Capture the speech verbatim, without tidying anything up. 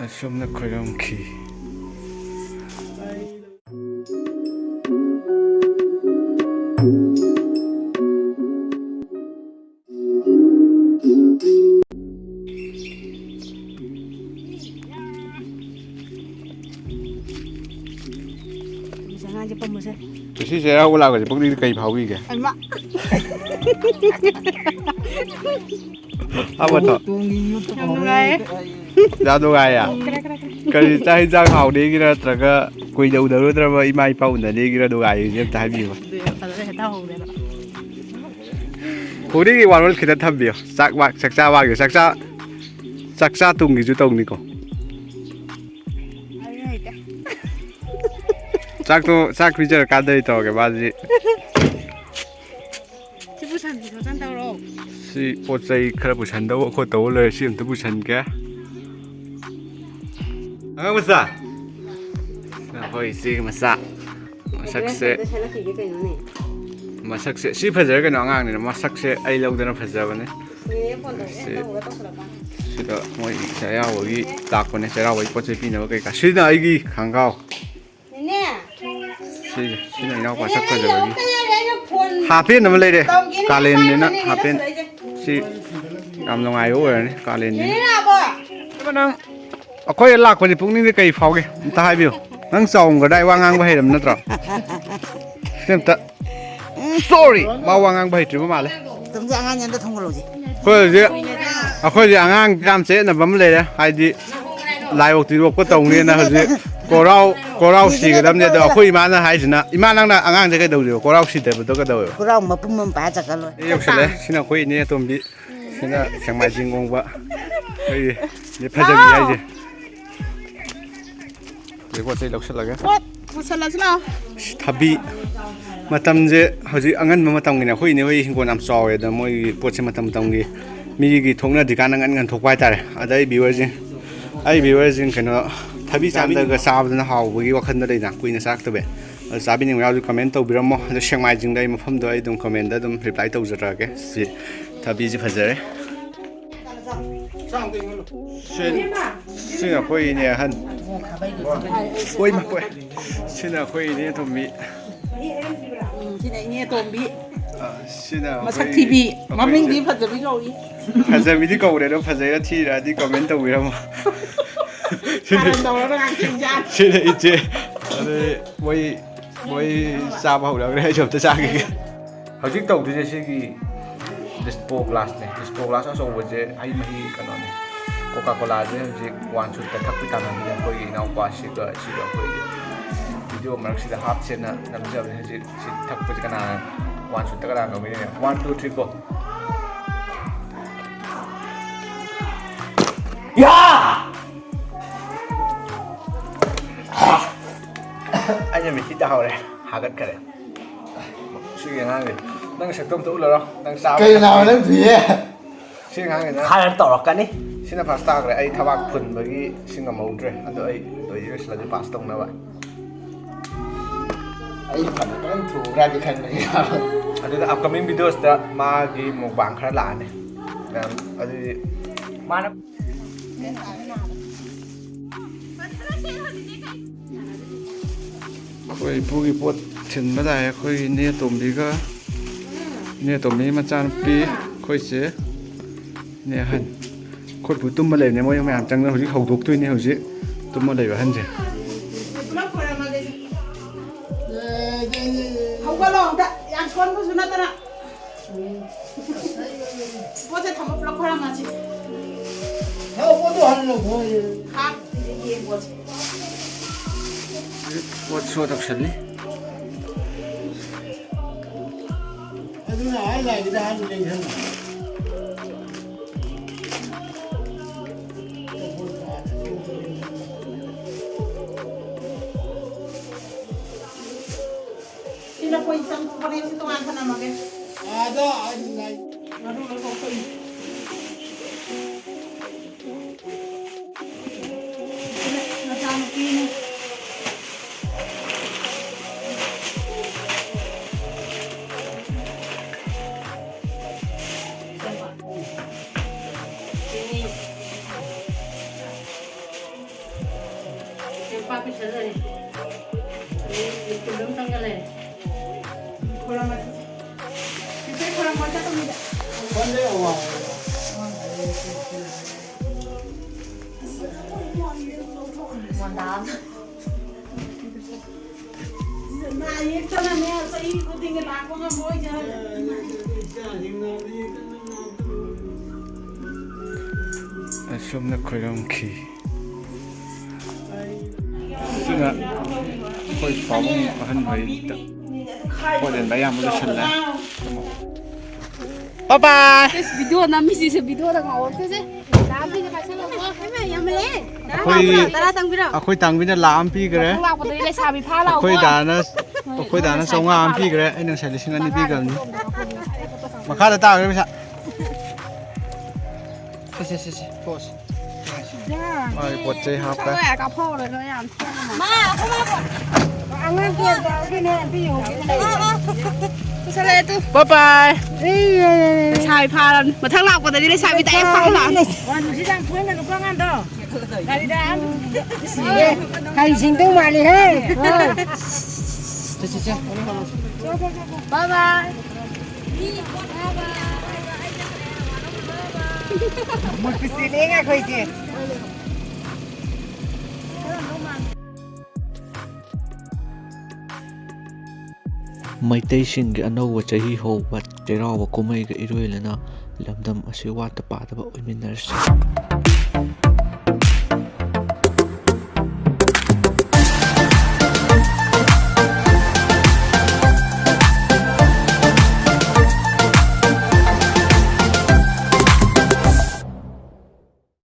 ꯑꯁꯨꯝꯅ ꯈꯣꯏꯔꯝꯈꯤ꯫ ꯑꯉꯥꯡꯁꯦ ꯄꯝꯃꯨꯁꯦ꯫ ꯉꯁꯤ ꯆꯩꯔꯥꯎꯕ ꯂꯥꯛꯄꯁꯦ ꯄꯨꯛꯅꯤꯡꯗ ꯀꯩ ꯐꯥꯎꯈꯤꯒꯦ? ꯑꯃ꯫ ꯑꯃꯗꯣ꯫ ꯌꯥꯝ ꯅꯨꯡꯉꯥꯏꯌꯦ꯫ ꯌꯥꯝ ꯅꯨꯡꯉꯥꯏꯌꯦ? ꯀꯔꯤ ꯆꯥꯛ ꯍꯤꯟꯖꯥꯡ ꯍꯥꯎꯅꯤꯒꯤꯔ ꯅꯠꯇ꯭ꯔꯒ ꯀꯨꯏꯅ ꯎꯅꯔꯨꯗ꯭ꯔꯕ ꯏꯃꯥ ꯏꯄꯥ ꯎꯅꯅꯤꯒꯤꯔ ꯅꯨꯡꯉꯥꯏꯔꯤꯁꯦ ꯑꯝꯇ ꯍꯥꯏꯕꯤꯌꯨ꯫ ꯑꯗꯨ ꯐꯖꯅ ꯍꯦꯛꯇ ꯍꯧꯔꯦꯕ꯫ ꯍꯧꯖꯤꯛꯀꯤ ꯋꯥꯔꯣꯜ ꯈꯤꯇ ꯊꯝꯕꯤꯌꯣ꯫ ꯆꯥꯛ ꯋꯥ-, ꯆꯥꯛꯆꯥ ꯋꯥꯒꯤ, ꯆꯥꯛꯆꯥ, ꯆꯥꯛꯆꯥ ꯇꯨꯡꯒꯤꯁꯨ ꯇꯧꯅꯤꯀꯣ꯫ ꯑꯗꯨ ꯍꯩꯇꯦ꯫ ꯆꯥꯛꯇꯣ, ꯆꯥꯛ ꯄꯤꯖꯔꯀꯥꯟꯗ ꯑꯩ ꯇꯧꯔꯒꯦ, ꯃꯥꯗꯤ꯫ ꯁꯤ ꯄꯨꯁꯟ, ꯄꯨꯁꯟ ꯇꯧꯔꯣ꯫ ꯁꯤ ꯄꯣꯠ ꯆꯩ ꯈꯔ ꯄꯨꯁꯟꯗꯧꯕ ꯈꯣꯠꯇꯧꯕ ꯂꯩꯔꯦ, ꯁꯤ ꯑꯝꯇ ꯄꯨꯁꯟꯒꯦ꯫ ꯑꯉꯥꯡ ꯃꯆꯥ, ꯑꯩꯈꯣꯏ ꯏꯆꯦꯒꯤ ꯃꯆꯥ꯫ ꯃꯁꯛꯁꯦ, ꯗ꯭ꯔꯦꯁ ꯑꯝꯇ ꯁꯦꯠꯂꯛꯈꯤꯒꯦ ꯀꯩꯅꯣꯅꯦ꯫ ꯃꯁꯛꯁꯦ, ꯁꯤ ꯐꯖꯔꯦ ꯀꯩꯅꯣ, ꯑꯉꯥꯡꯅꯤꯅ꯫ ꯃꯁꯛꯁꯦ ꯑꯩ ꯂꯧꯗꯅ ꯐꯖꯕꯅꯦ꯫ ꯅꯦꯅꯦ ꯐꯣꯟ ꯇꯧꯔꯛꯑꯦ, ꯁꯤ, ꯇꯧꯔꯒ ꯇꯧꯁꯜꯂꯛꯄ꯫ ꯁꯤꯗ ꯃꯣꯏ ꯆꯩꯔꯥꯎꯕꯒꯤ ꯂꯥꯛꯄꯅꯦ, ꯆꯩꯔꯥꯎꯕꯒꯤ ꯄꯣꯠ ꯆꯩ ꯄꯤꯅꯕ ꯀꯩꯀꯥ꯫ ꯁꯤꯅ ꯑꯩꯒꯤ ꯈꯪꯒꯥꯎ꯫ ꯅꯦꯅꯦ꯫ ꯁꯤ, ꯁꯤꯅ ꯏꯅꯥꯎꯄꯥ ꯅꯦꯅꯦ, ꯁꯛ ꯅꯪ ꯐꯖꯕꯒꯤ꯫ ꯌꯧꯔꯛꯇ ꯉꯥꯏꯔꯤ, ꯑꯩꯅ ꯐꯣꯟ ꯍꯥꯄꯦꯟ ꯑꯃ ꯂꯩꯔꯦ, ꯇꯧꯒꯦꯅ ꯀꯥꯂꯦꯟꯅꯤꯅ ꯍꯥꯏꯕꯅꯦ, ꯍꯥꯄꯦꯟ꯫ ꯅꯠꯇ꯭ꯔ ꯑꯩꯁꯦ꯫ ꯁꯤ ꯌꯥꯝ ꯅꯨꯡꯉꯥꯏꯕ ꯑꯣꯏꯔꯅꯤ ꯀꯥꯂꯦꯟꯅꯤꯅ꯫ ꯅꯦꯅꯦ ꯂꯥꯛꯑꯕꯣ? ꯑꯗꯨꯒ ꯅꯪ ꯑꯩꯈꯣꯏ ꯂꯥꯛꯄꯁꯦ ꯄꯨꯛꯅꯤꯡꯗ ꯀꯩ ꯐꯥꯎꯒꯦ? ꯑꯝꯇ ꯍꯥꯏꯕꯤꯌꯨ꯫ ꯅꯪ ꯆꯥꯎꯔꯝꯒꯗꯥꯏ, ꯋꯥ ꯉꯥꯡꯕ ꯍꯩꯔꯝ ꯅꯠꯇ꯭ꯔꯣ? ꯁꯤ ꯑꯝꯇ꯫ Sorry, ꯃꯥ ꯋꯥ ꯉꯥꯡꯕ ꯍꯩꯇ꯭ꯔꯤꯕ ꯃꯥꯜꯂꯦ꯫ ꯃꯇꯝꯁꯦ ꯑꯉꯥꯡꯅꯤ, ꯑꯝꯇ ꯊꯣꯡꯒꯠꯂꯧꯁꯦ꯫ ꯑꯩꯈꯣꯏ ꯍꯧꯖꯤꯛ, ꯑꯩꯈꯣꯏ ꯍꯧꯖꯤꯛ ꯑꯉꯥꯡ ꯌꯥꯝ ꯆꯌꯦꯠꯅꯕ ꯑꯃ ꯂꯩꯔꯦ, ꯍꯥꯏꯗꯤ ꯂꯥꯏꯑꯣꯛ ꯇꯤꯟꯑꯣꯛꯄ ꯇꯧꯅꯦꯅ ꯍꯧꯖꯤꯛ ꯀꯣꯔꯥꯎ, ꯀꯣꯔꯥꯎ ꯁꯤꯒꯗꯕꯅꯦ꯫ ꯑꯗꯣ ꯑꯩꯈꯣꯏ ꯏꯃꯥꯅ ꯍꯥꯏꯁꯤꯅ, "ꯏꯃꯥ, ꯅꯪꯅ ꯑꯉꯥꯡꯁꯦ ꯀꯩꯗꯧꯔꯤꯕ? ꯀꯣꯔꯥꯎ ꯁꯤꯗꯕꯗꯣ ꯀꯩꯗꯧꯋꯦꯕ?" ꯀꯣꯔꯥꯎ ꯃꯄꯨꯝ ꯑꯃ ꯄꯥꯏꯔ ꯆꯠꯈ꯭ꯔ ꯂꯣꯏꯔꯦ꯫ ꯑꯩ ꯌꯧꯁꯜꯂꯛꯑꯦ꯫ ꯁꯤꯅ ꯑꯩꯈꯣꯏ ꯏꯅꯦ ꯑꯇꯣꯝꯕꯤ꯫ ꯁꯤꯅ ꯁꯦꯛꯃꯥꯏꯖꯤꯡ ꯑꯣꯡꯕ꯫ ꯑꯩꯈꯣꯏꯒꯤ ꯏꯅꯦ ꯐꯖꯕꯤ ꯍꯥꯏꯁꯦ꯫ ꯑꯗꯩ ꯄꯣꯠ ꯆꯩ ꯂꯧꯁꯜꯂꯒꯦ꯫ ꯄꯣꯠ ꯄꯨꯁꯜꯂꯁꯤ ꯂꯥꯛꯑꯣ꯫ ꯊꯕꯤ꯫ ꯃꯇꯝꯁꯦ ꯍꯧꯖꯤꯛ ꯑꯉꯟꯕ ꯃꯇꯝꯒꯤꯅꯦ꯫ ꯑꯩꯈꯣꯏ ꯏꯅꯦ ꯍꯣꯏ ꯍꯤꯡꯒꯣꯜ ꯌꯥꯝ ꯆꯥꯎꯋꯦ, ꯑꯗ ꯃꯣꯏꯒꯤ ꯄꯣꯠꯁꯦ ꯃꯇꯝ ꯃꯇꯝꯒꯤ ꯃꯤꯒꯤ ꯊꯣꯛꯅꯗ꯭ꯔꯤꯀꯥꯟꯗ ꯉꯟ ꯉꯟ ꯊꯣꯛꯄ ꯍꯥꯏꯇꯥꯔꯦ꯫ ꯑꯗ ꯑꯩ viewerꯁꯤꯡ, ꯑꯩ viewerꯁꯤꯡ ꯀꯩꯅꯣ, ꯊꯕꯤ ꯆꯥꯕꯤꯒ ꯆꯥꯕꯗꯨꯅ ꯍꯥꯎꯕꯒꯤ ꯋꯥꯈꯜꯗ ꯂꯩꯅ ꯀꯨꯏꯅ ꯆꯥꯔꯛꯇꯕ꯫ ꯑꯗꯨ ꯆꯥꯕꯤꯅꯤꯡꯕ ꯌꯥꯎꯔꯁꯨ comment ꯇꯧꯕꯤꯔꯝꯃꯣ꯫ ꯑꯗꯣ ꯁꯦꯛꯃꯥꯏꯖꯤꯡꯗ ꯑꯩ ꯃꯐꯝꯗꯣ ꯑꯩ ꯑꯗꯨꯝ commentꯇ ꯑꯗꯨꯝ reply ꯇꯧꯖꯔꯛꯑꯒꯦ꯫ ꯁꯤ ꯊꯕꯤꯁꯤ ꯐꯖꯔꯦ꯫ ꯁꯤ, ꯁꯤꯅ ꯑꯩꯈꯣꯏ ꯏꯅꯦ ꯑꯍꯟ꯫ ꯑꯣꯏ ꯃꯥ, ꯑꯣꯏ꯫ ꯁꯤꯅ ꯑꯩꯈꯣꯏ ꯏꯅꯦ ꯑꯇꯣꯝꯕꯤ꯫ ꯎꯝ, ꯁꯤꯅ ꯏꯅꯦ ꯑꯇꯣꯝꯕꯤ꯫ ꯑ, ꯁꯤꯅ ꯃꯁꯛ ꯑꯩꯈꯣꯏ, ꯊꯤꯕꯤ꯫ ꯑꯩꯈꯣꯏ ꯃꯃꯤꯡꯗꯤ ꯏꯆꯦ꯫ ꯐꯖꯕꯤ ꯀꯧꯏ꯫ ꯐꯖꯕꯤꯗꯤ ꯀꯧꯔꯦ ꯑꯗꯣ, ꯐꯖꯩꯔꯥ ꯊꯤꯔꯗꯤ comment ꯇꯧꯕꯤꯔꯝꯃꯣ꯫ ꯁꯤꯅ, ꯀꯔꯟ ꯇꯧꯔꯒ ꯉꯥꯡꯁꯤꯟ ꯌꯥꯗꯦ꯫ ꯁꯤꯅ ꯏꯆꯦ꯫ ꯑꯗꯨꯗꯤ ꯃꯣꯏ, ꯃꯣꯏ ꯆꯥꯕ ꯍꯧꯅꯈ꯭ꯔꯦ, ꯑꯩꯁꯨ ꯑꯝꯇ ꯆꯥꯈꯤꯒꯦ꯫ ꯍꯧꯖꯤꯛ ꯇꯧꯗꯣꯏꯁꯦ ꯁꯤꯒꯤ dispo glassꯅꯦ꯫ Dispo glass ꯑꯆꯧꯕꯁꯦ ꯍꯩ ꯃꯍꯤ ꯀꯩꯅꯣꯅꯦ, Coca Colaꯁꯦ ꯍꯧꯖꯤꯛ one shootꯇ ꯊꯛꯄꯤ ꯇꯥꯟꯅꯕꯤꯗ ꯑꯩꯈꯣꯏꯒꯤ ꯏꯅꯥꯎꯄꯥꯁꯤꯒ ꯁꯤꯒ ꯑꯩꯈꯣꯏꯒꯤ video ꯃꯔꯛꯁꯤꯗ ꯍꯥꯞꯁꯦꯅ ꯅꯝꯖꯕꯅꯦ꯫ ꯍꯧꯖꯤꯛ ꯁꯤ ꯊꯛꯄꯁꯦ ꯀꯅꯥꯅ one shootꯇ ꯀꯅꯥꯅ ꯉꯝꯒꯅꯤ? One, two, three, go. ꯌꯥ! ꯑꯩꯅ ꯃꯤꯊꯤ ꯇꯥꯍꯧꯔꯦ, ꯍꯥꯒꯠꯈꯔꯦ꯫ ꯁꯤꯒꯤ ꯑꯉꯥꯡꯁꯦ, ꯅꯪ ꯁꯛꯇꯣ ꯑꯝꯇ ꯎꯠꯂꯔꯣ, ꯅꯪ ꯆꯥꯕ ꯀꯩ ꯅꯥꯕ ꯅꯪ ꯊꯨꯏꯌꯦ? ꯁꯤ ꯑꯉꯥꯡꯁꯤꯅ ꯈꯔ ꯇꯧꯔꯛꯀꯅꯤ꯫ ꯁꯤꯅ first ꯇꯥꯈ꯭ꯔꯦ꯫ ꯑꯩ ꯊꯕꯥꯛ ꯐꯨꯟꯕꯒꯤ ꯁꯤ ꯉꯝꯍꯧꯗ꯭ꯔꯦ, ꯑꯗꯣ ꯑꯩ ꯂꯣꯏꯗꯤ ꯂꯣꯏꯁꯤꯜꯂꯒꯦ pass ꯇꯧꯅꯕ꯫ ꯑꯩ ꯐꯅ ꯀꯔꯝ ꯊꯨꯕ꯭ꯔꯥꯗꯤ ꯈꯟꯕꯅꯤ꯫ ꯑꯗꯨꯗ upcoming videosꯇ ꯃꯥꯒꯤ mukbang ꯈꯔ ꯂꯥꯛꯑꯅꯤ꯫ ꯃꯌꯥꯝ ꯑꯗꯨꯗꯤ ꯃꯥꯅ ꯑꯩꯈꯣꯏ ꯏꯄꯨꯒꯤ ꯄꯣꯠ ꯊꯤꯟꯕ ꯂꯥꯛꯑꯦ꯫ ꯑꯩꯈꯣꯏꯒꯤ ꯏꯅꯦ ꯑꯇꯣꯝꯕꯤꯒ, ꯏꯅꯦ ꯑꯇꯣꯝꯕꯤꯒꯤ ꯃꯆꯥꯅꯨꯄꯤ, ꯑꯩꯈꯣꯏ ꯆꯦ, ꯏꯅꯦ ꯑꯍꯟ꯫ ꯑꯩꯈꯣꯏ ꯄꯨ ꯇꯨꯝꯃ ꯂꯩꯕꯅꯦ꯫ ꯃꯣꯏ ꯃꯌꯥꯝ ꯆꯪꯗꯅ ꯍꯧꯖꯤꯛ ꯍꯧꯗꯣꯛꯇꯣꯏꯅꯦ꯫ ꯍꯧꯖꯤꯛ ꯇꯨꯝꯃ ꯂꯩꯕ ꯑꯍꯟꯁꯦ꯫ ꯄꯨꯂꯞ ꯈꯣꯏꯔꯝꯃꯒꯦ꯫ ꯍꯧꯒꯠꯂꯣ ꯑꯝꯇ꯫ ꯌꯥꯝ ꯁꯣꯟꯕꯁꯨ ꯅꯠꯇꯅ꯫ ꯄꯣꯠꯁꯦ ꯊꯝꯃꯣ, ꯄꯨꯂꯞ ꯈꯣꯏꯔꯝꯃꯁꯤ꯫ ꯍꯥꯞꯇ꯭ꯔꯤꯁꯦ ꯌꯦꯡꯉꯣꯁꯦ꯫ ꯄꯣꯠ show ꯇꯧꯁꯜꯂꯤ꯫ ꯑꯗꯨꯅ ꯑꯥ ꯂꯥꯏꯒꯤꯗ ꯍꯥꯟꯅ ꯂꯩꯈ꯭ꯔꯅꯤ꯫ ꯁꯤ ꯂꯐꯣꯏ ꯆꯪ ꯐꯅꯦꯛꯁꯤ ꯇꯣꯉꯥꯟ ꯊꯅꯝꯃꯒꯦ꯫ ꯑꯥꯗ ꯑꯩ ꯂꯥꯏ- ꯃꯔꯨ ꯂꯣꯏ ꯀꯣꯛꯊꯣꯛꯏ꯫ ꯁꯤꯅ ꯃꯆꯥꯅꯨꯄꯤꯅꯤ꯫ ꯁꯤꯅꯤ꯫ ꯐꯖꯔꯦ꯫ ꯑꯗꯩ ꯂꯤꯛꯀꯨꯠ ꯑꯃ ꯁꯪꯉ ꯂꯩꯔꯦ꯫ ꯃꯣꯟꯗꯥ ꯑꯃ꯫ ꯅꯥ ꯌꯦꯛꯇꯅꯅꯦ, ꯆꯍꯤ ꯈꯨꯗꯤꯡꯒꯤ ꯂꯥꯛꯄ ꯉꯝꯃꯣꯏ꯫ ꯑꯁꯨꯝꯅ ꯈꯣꯏꯔꯝꯈꯤ꯫ ꯑꯗꯨꯅ ꯑꯩꯈꯣꯏ ꯄꯥꯕꯨꯡ ꯑꯍꯟ ꯍꯣꯏꯗ ꯄꯣꯠ ꯌꯣꯟꯕ ꯑꯌꯥꯝꯕ ꯂꯣꯏꯁꯤꯜꯂꯦ꯫ ꯕꯥꯏ ꯕꯥꯏ꯫ ꯏꯁ, ꯚꯤꯗꯤꯑꯣ ꯅꯝꯃꯤꯁꯤꯁꯨ ꯚꯤꯗꯤꯑꯣꯗ ꯉꯥꯎꯔꯛꯇꯣꯏꯁꯦ꯫ ꯂꯥꯛꯑꯝꯃꯤꯅꯦ, ꯄꯥꯏꯁꯜꯂꯛꯑꯣ꯫ ꯏꯃꯥ, ꯌꯥꯝ ꯂꯩꯌꯦ꯫ ꯑꯩꯈꯣꯏ ꯇꯔꯥ ꯇꯪꯕꯤꯔꯣ? ꯑꯩꯈꯣꯏ ꯇꯥꯡꯕꯤꯅ ꯂꯥꯛ ꯑꯃ ꯄꯤꯈ꯭ꯔꯦ꯫ ꯃꯊꯪ ꯂꯥꯛꯄꯗꯗꯤ ꯂꯩꯁꯥꯕꯤ ꯐꯥ ꯂꯥꯛꯑꯣ꯫ ꯑꯩꯈꯣꯏ ꯗꯥꯅ, ꯑꯩꯈꯣꯏ ꯗꯥꯅ ꯆꯥꯝꯃꯉꯥ ꯑꯃ ꯄꯤꯈ꯭ꯔꯦ꯫ ꯑꯩꯅ ꯉꯁꯥꯏ ꯂꯤꯁꯤꯡ ꯑꯅꯤ ꯄꯤꯈ꯭ꯔꯕꯅꯤ꯫ ꯃꯈꯥꯗ ꯇꯥꯈ꯭ꯔꯦ ꯄꯩꯁꯥ꯫ ꯁꯦ, ꯁꯦ, ꯁꯦ, ꯁꯦ, ꯄꯣꯁ꯫ ꯃꯥꯒꯤ ꯄꯣꯠ ꯆꯩ ꯍꯥꯞꯈ꯭ꯔꯦ꯫ ꯆꯠꯂꯣ ꯌꯥꯔꯦ, ꯀꯥꯞꯍꯧꯔꯣ, ꯅꯣꯏ ꯌꯥꯝ ꯊꯦꯡꯉꯦ꯫ ꯃꯥ, ꯑꯩꯈꯣꯏ ꯃꯥ ꯄꯣꯠ꯫ ꯑꯉꯥꯡ ꯀꯦꯟ ꯇꯧꯔꯒꯅꯦ, ꯑꯝꯇ ꯌꯦꯡꯍꯧꯒꯦ꯫ ꯄꯨꯁꯜꯂꯛꯑꯦ ꯇꯨ꯫ ꯕꯥꯏ ꯕꯥꯏ꯫ ꯑꯦ, ꯑꯦ, ꯑꯦ, ꯑꯦ꯫ ꯂꯩꯁꯥꯕꯤ ꯐꯥꯔꯕꯅꯤ꯫ ꯃꯊꯪ ꯂꯥꯛꯄꯗꯗꯤ ꯂꯩꯁꯥꯕꯤ ꯗꯥꯏꯔꯦꯛ ꯐꯥꯍꯜꯂꯛꯑꯅꯤ꯫ ꯋꯥ ꯅꯨꯡꯁꯤꯠ ꯌꯥꯝ ꯊꯣꯛꯏꯅ ꯅꯨꯄꯥ ꯑꯉꯥꯡꯗꯣ꯫ ꯒꯥꯔꯤꯗ꯫ ꯑꯦ, ꯀꯔꯤ ꯁꯤꯡꯗꯧ ꯃꯥꯜꯂꯤꯍꯦ꯫ ꯍꯣꯏ꯫ ꯆꯠ, ꯆꯠ, ꯆꯠ꯫ ꯕꯥꯏ ꯕꯥꯏ꯫ ꯃꯨꯠꯄ ꯆꯦꯜꯂꯦ ꯉꯥꯏꯈꯣ ꯏꯆꯦ꯫ ꯃꯩꯇꯩꯁꯤꯡꯒꯤ ꯑꯅꯧꯕ ꯆꯍꯤ ꯍꯧꯕ ꯆꯩꯔꯥꯎꯕ ꯀꯨꯝꯍꯩꯒ ꯏꯔꯣꯏꯂꯅ ꯂꯝꯗꯝ ꯑꯁꯤ ꯋꯥꯠꯇ ꯄꯥꯗꯕ ꯑꯣꯏꯃꯤꯟꯅꯔꯁꯤ꯫